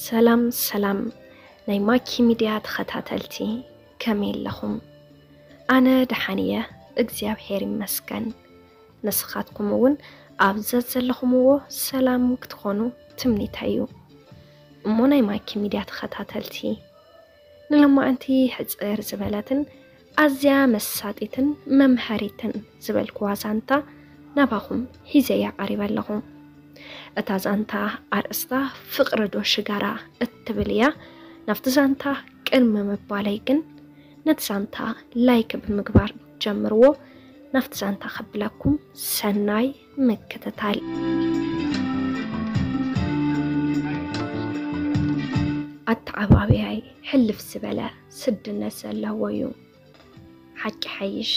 ሰላም ሰላም ናይ ማኪ ሚድያ ተኸታተልቲ፣ ከመይ ኣለኹም? ኣነ ደሓን እየ፣ እግዚኣብሔር ይመስገን። ንስኻትኩም እውን ኣብ ዘዘለኹምዎ ሰላም ክትኾኑ ትምኒተይ እዩ። እሞ ናይ ማኪ ሚድያ ተኸታተልቲ፣ ንሎማዓንቲ ሕጽር ዝበለትን ኣዝያ መሳጢትን መምሃሪትን ዝበልኩዋ ዛንታ ናባኹም ሒዘያ ቀሪበ ኣለኹ። እታ ዛንታ ኣርእስታ ፍቕሪ ዶ ሽጋራ እትብል እያ። ናብቲ ዛንታ ቅድሚ ምባለይ ግን ነቲ ዛንታ ላይክ ብምግባር ጀምርዎ። ናብቲ ዛንታ ከብለኩም ሰናይ ምክትታል። ኣተዓባብያይ ሕልፍ ዝበለ ስድነት ዘለዎ እዩ። ሓቂ ሓይሽ፣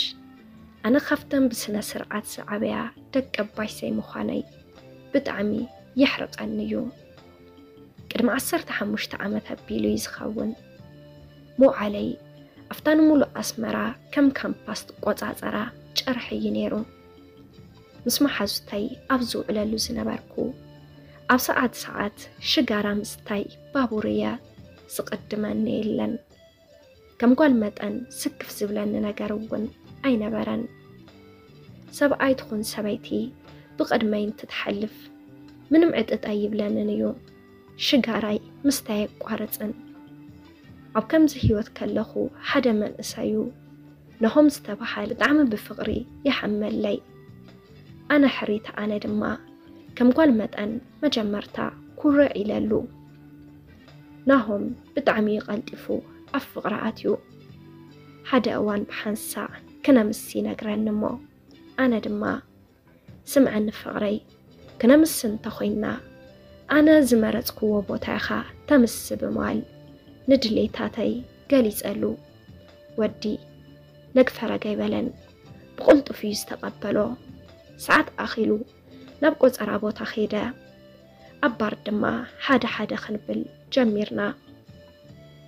ኣነ ካብተን ብስነ ስርዓት ዝዓበያ ደቂ ኣባይ ዘይምዃነይ ብጣዕሚ የሕርቐኒ እዩ። ቅድሚ ዓሰርተ ሓሙሽተ ዓመት ኣቢሉ እዩ ዝኸውን። መውዓለይ ኣብታ ንምሉእ ኣስመራ ከም ካምፓስ ትቆጻጸራ ጨርሒ እዩ ነይሩ። ምስ መሓዙተይ ኣብ ዝውዕለሉ ዝነበርኩ፣ ኣብ ሰዓት ሰዓት ሽጋራ ምስታይ ባቡር እየ፣ ዝቕድመኒ የለን። ከም ጓል መጠን ስክፍ ዝብለኒ ነገር እውን ኣይነበረን። ሰብኣይ ትኹን ሰበይቲ ብቕድመይ እንትትሓልፍ ምንም ዕጥጥ ኣይብለንን እዩ። ሽጋራይ ምስታይ ኣየቋርጽን። ኣብ ከምዚ ህይወት ከለኹ ሓደ መንእሰዩ ነሆም ዝተባሃል ብጣዕሚ ብፍቕሪ ይሓመለይ። ኣነ ሕሪት ኣነ ድማ ከም ጓል መጠን መጀመርታ ኩርዕ ኢለሉ። ናሆም ብጣዕሚ እዩ ቀልጢፉ ኣብ ፍቕሪ ኣትዩ። ሓደ እዋን ብሓንሳእ ክነምስ ይነግረኒ እሞ ኣነ ድማ ስምዐኒ ፍቕረይ፣ ክነምስ እንተኾይንና ኣነ ዝመረጽክዎ ቦታ ኢኻ ተምስ ብምባል ንድሌታተይ ገሊጸሉ። ወዲ ነግፈረግ ኣይበለን፣ ብቕልጡፍ እዩ ዝተቐበሎ። ሰዓት ኣኺሉ ናብ ቆጸራ ቦታ ኸይደ። ኣብ ባር ድማ ሓደ ሓደ ክንብል ጀሚርና።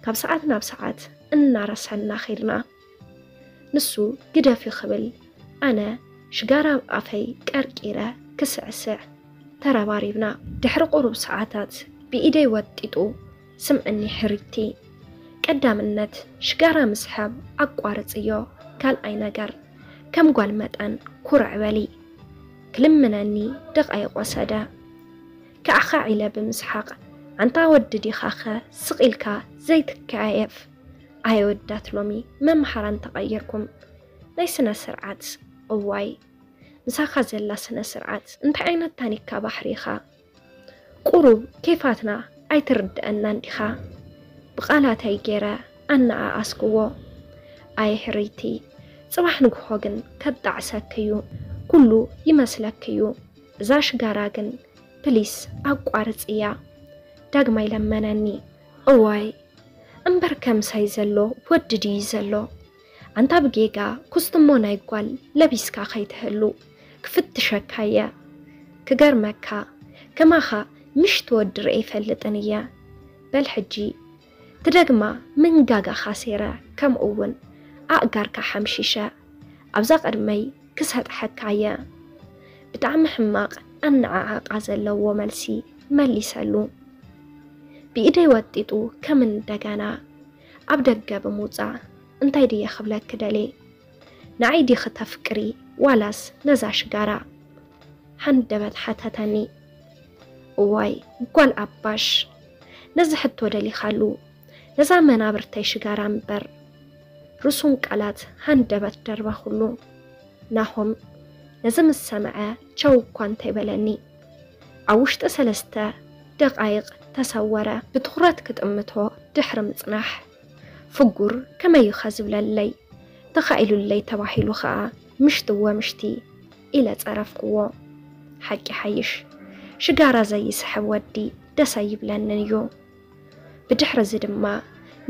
ካብ ሰዓት ናብ ሰዓት እናረሰና ኸድና። ንሱ ግደፊ ክብል፣ ኣነ ሽጋራ ኣብ ኣፈይ ቀርቂረ ክስዕስዕ ተረባሪብና። ድሕሪ ቁሩብ ሰዓታት ብኢደይ ወጢጡ፣ ስምዕኒ ሕሪቲ፣ ቀዳምነት ሽጋራ ምስሓብ ኣቋርጽዮ፣ ካልኣይ ነገር ከም ጓል መጠን ኩርዕ በሊ። ክልምነኒ ደቓይቕ ወሰደ። ካዕካዕ ኢለ ብምስሓቕ፣ ኣንታ ወዲ ዲኻኸ ስቕ ኢልካ ዘይትከያየፍ? ኣየ ወዳት ሎሚ መምሃራን ተቐይርኩም። ናይ ስነ ስርዓት እዋይ፣ ምሳኻ ዘላ ስነ ስርዓት እንታይ ዓይነት ታኒካ ባሕሪ ኢኻ? ቁሩብ ኬፋትና ኣይትርድአናን ዲኻ? ብቓላተይ ገይረ ኣነኣኣስክዎ። ኣየ ሕርይቲ፣ ጽባሕ ንግሆ ግን ከጣዕሰኪ እዩ፣ ኩሉ ይመስለኪ እዩ። እዛ ሽጋራ ግን ፕሊስ ኣቋርጽያ። ዳግማይ ለመነኒ። እዋይ እምበር ከምሳይ ዘሎ ወዲ ድዩ ዘሎ? ኣንታ ብጌጋ ኩስትሞ ናይ ጓል ለቢስካ ከይትህሉ ክፍትሸካ እየ። ክገርመካ ከማኻ ምሽቲ ወዲ ርእየ ይፈልጥን እየ። በል ሕጂ ትደግማ ምንጋጋኻ ሴረ ከምኡ እውን ኣእጋርካ ሓምሺሸ ኣብዛ ቅድመይ ክሰጥሐካ እየ። ብጣዕሚ ሕማቕ ኣነዓዓቓ ዘለዎ መልሲ መሊሰሉ። ብኢደይ ወጢጡ ከም እንደገና ኣብ ደገ ብምውጻእ እንታይ ድየ ክብለኪ ደልየ? ንዓይ ዲኺ ተፍቅሪ ዋላስ ነዛ ሽጋራ? ሃንደበት ሓተተኒ። እዋይ ጓል ኣባሽ፣ ነዚ ሕቶ ደሊኻሉ፣ ነዛ መናብርተይ ሽጋራ እምበር። ርሱን ቃላት ሃንደበት ደርበኹሉ። ናሆም ነዚ ምስ ሰምዐ ቸው እኳ እንተይበለኒ፣ ኣብ ውሽጢ ሰለስተ ደቓይቕ ተሰወረ። ብትኹረት ክጥምቶ ድሕሪ ምጽናሕ፣ ፍጉር ከመይ እዩ ኸ ዝብለለይ? ተኻኢሉለይ ተባሂሉ ኸኣ ምሽቲ እወ ምሽቲ ኢለ ጸረፍክዎ። ሓቂ ሓይሽ ሽጋራ ዘይስሕብ ወዲ ደስ ኣይብለንን እዩ። ብድሕሪ እዚ ድማ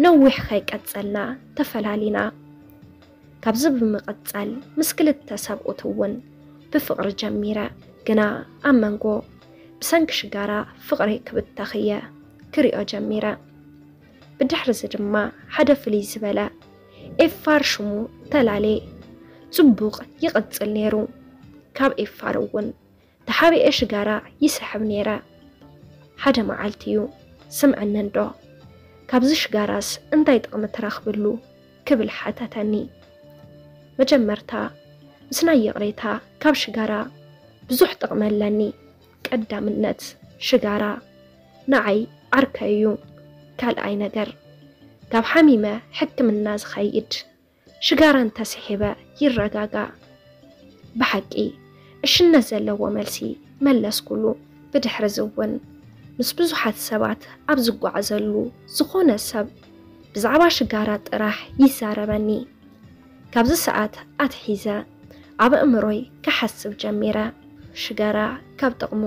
ነዊሕ ከይቀጸልና ተፈላሊና። ካብዚ ብምቕጻል ምስ ክልተ ሰብኡት እውን ብፍቕሪ ጀሚረ። ግና ኣብ መንጎ ብሰንኪ ሽጋራ ፍቕረይ ክብተኽ እየ ክሪኦ ጀሚረ። ብድሕሪ እዚ ድማ ሓደ ፍልይ ዝበለ ኤፋር ሽሙ ተላሌ ጽቡቕ ይቕጽል ነይሩ። ካብ ኤፋር እውን ተሓቢኤ ሽጋራ ይስሕብ ነይረ። ሓደ መዓልቲ እዩ ስምዐኒ እንዶ፣ ካብዚ ሽጋራስ እንታይ ጥቕሚ ትረኽብሉ? ክብል ሓተተኒ። መጀመርታ፣ ምስ ናይ ይቕሬታ፣ ካብ ሽጋራ ብዙሕ ጥቕሚ ኣለኒ። ቀዳምነት፣ ሽጋራ ንዓይ ዓርከይ እዩ። ካልኣይ ነገር፣ ካብ ሓሚመ ሕክምና ዝኸይድ ሽጋራ እንተስሒበ ይረጋጋእ። ብሓቂ፣ ዕሽነት ዘለዎ መልሲ መለስኩሉ። ብድሕሪ እዚ እውን፣ ምስ ብዙሓት ሰባት ኣብ ዝጓዓዘሉ፣ ዝኾነ ሰብ ብዛዕባ ሽጋራ ጥራሕ ይዛረበኒ። ካብዚ ሰዓት ኣትሒዘ ኣብ ኣእምሮይ ክሓስብ ጀሚረ። ሽጋራ ካብ ጥቕሙ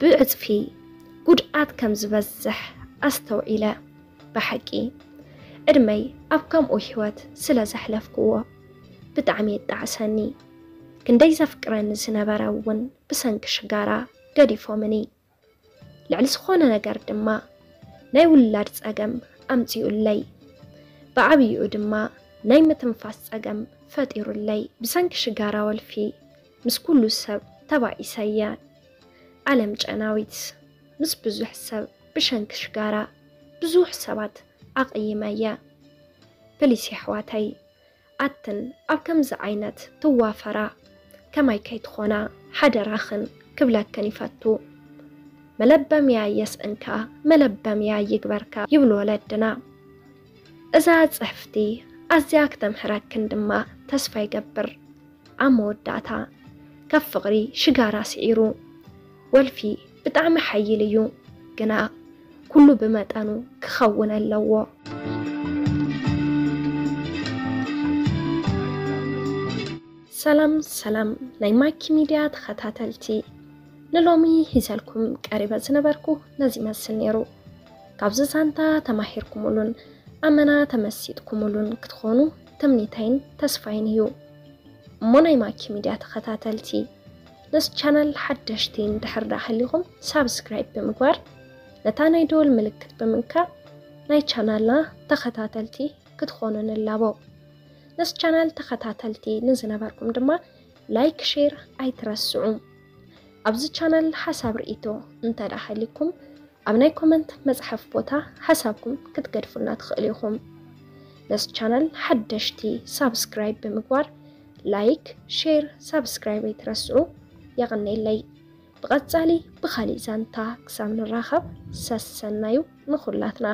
ብዕጽፊ ጉድኣት ከም ዝበዝሕ ኣስተውዒለ። ብሓቂ፣ ዕድመይ ኣብ ከምኡ ህይወት ስለ ዘሕለፍክዎ ብጣዕሚ የጣዕሰኒ። ክንደይ ዘፍቅረኒ ዝነበረ እውን ብሰንኪ ሽጋራ ገዲፎምኒ። ልዕሊ ዝኾነ ነገር ድማ ናይ ውላድ ጸገም ኣምጺኡለይ። ብዓብይኡ ድማ ናይ ምትንፋስ ጸገም ፈጢሩለይ። ብሰንኪ ሽጋራ ወልፊ ምስ ኩሉ ሰብ ተባኢሰየ። ዓለም ጨናዊት፣ ምስ ብዙሕ ሰብ ብሸንኪ ሽጋራ ብዙሕ ሰባት ኣቕይመየ። ፕሊስ የሕዋተይ፣ ኣትን ኣብ ከምዚ ዓይነት ትዋፈራ ከማይ ከይትኾና ሓደራኽን ክብለክን ይፈቱ። መለበምያ የስእንካ፣ መለበምያ ይግበርካ ይብሉ ወለድና። እዛ ጽሕፍቲ ኣዝያ ክተምህረክን ድማ ተስፋ ይገብር። ኣብ መወዳእታ፣ ካብ ፍቕሪ ሽጋራ ስዒሩ። ወልፊ ብጣዕሚ ሓይል እዩ፣ ግና ኩሉ ብመጠኑ ክኸውን ኣለዎ። ሰላም ሰላም ናይ ማኪ ሚድያ ተኸታተልቲ፣ ንሎሚ ሂዘልኩም ቀሪበ ዝነበርኩ ነዚ ይመስል ነይሩ። ካብዚ ዛንታ ተማሂርኩምሉን ኣመና ተመሲጥኩምሉን ክትኾኑ ትምኒተይን ተስፋይን እዩ። እሞ ናይ ማኪ ሚድያ ተኸታተልቲ፣ ነዚ ቻናል ሓደሽቲ እንድሕር ደኣ ሃሊኹም ሳብስክራይብ ብምግባር ነታ ናይ ደወል ምልክት ብምንካብ ናይ ቻናልና ተኸታተልቲ ክትኾኑ ንላቦ። ነዚ ቻናል ተኸታተልቲ ንዝነበርኩም ድማ ላይክ፣ ሼር ኣይትረስዑ። ኣብዚ ቻናል ሓሳብ ርእይቶ እንተ ደኣ ሃሊኩም ኣብ ናይ ኮመንት መጽሓፍ ቦታ ሓሳብኩም ክትገድፉልና ትኽእሉ ኢኹም። ነዚ ቻናል ሓደሽቲ ሳብስክራይብ ብምግባር ላይክ፣ ሼር፣ ሳብስክራይብ ኣይትረስዑ። የቐኔለይ። ብቐጻሊ ብኻሊእ ዛንታ ክሳብ ንራኸብ ሰሰናዩ ንኹላትና።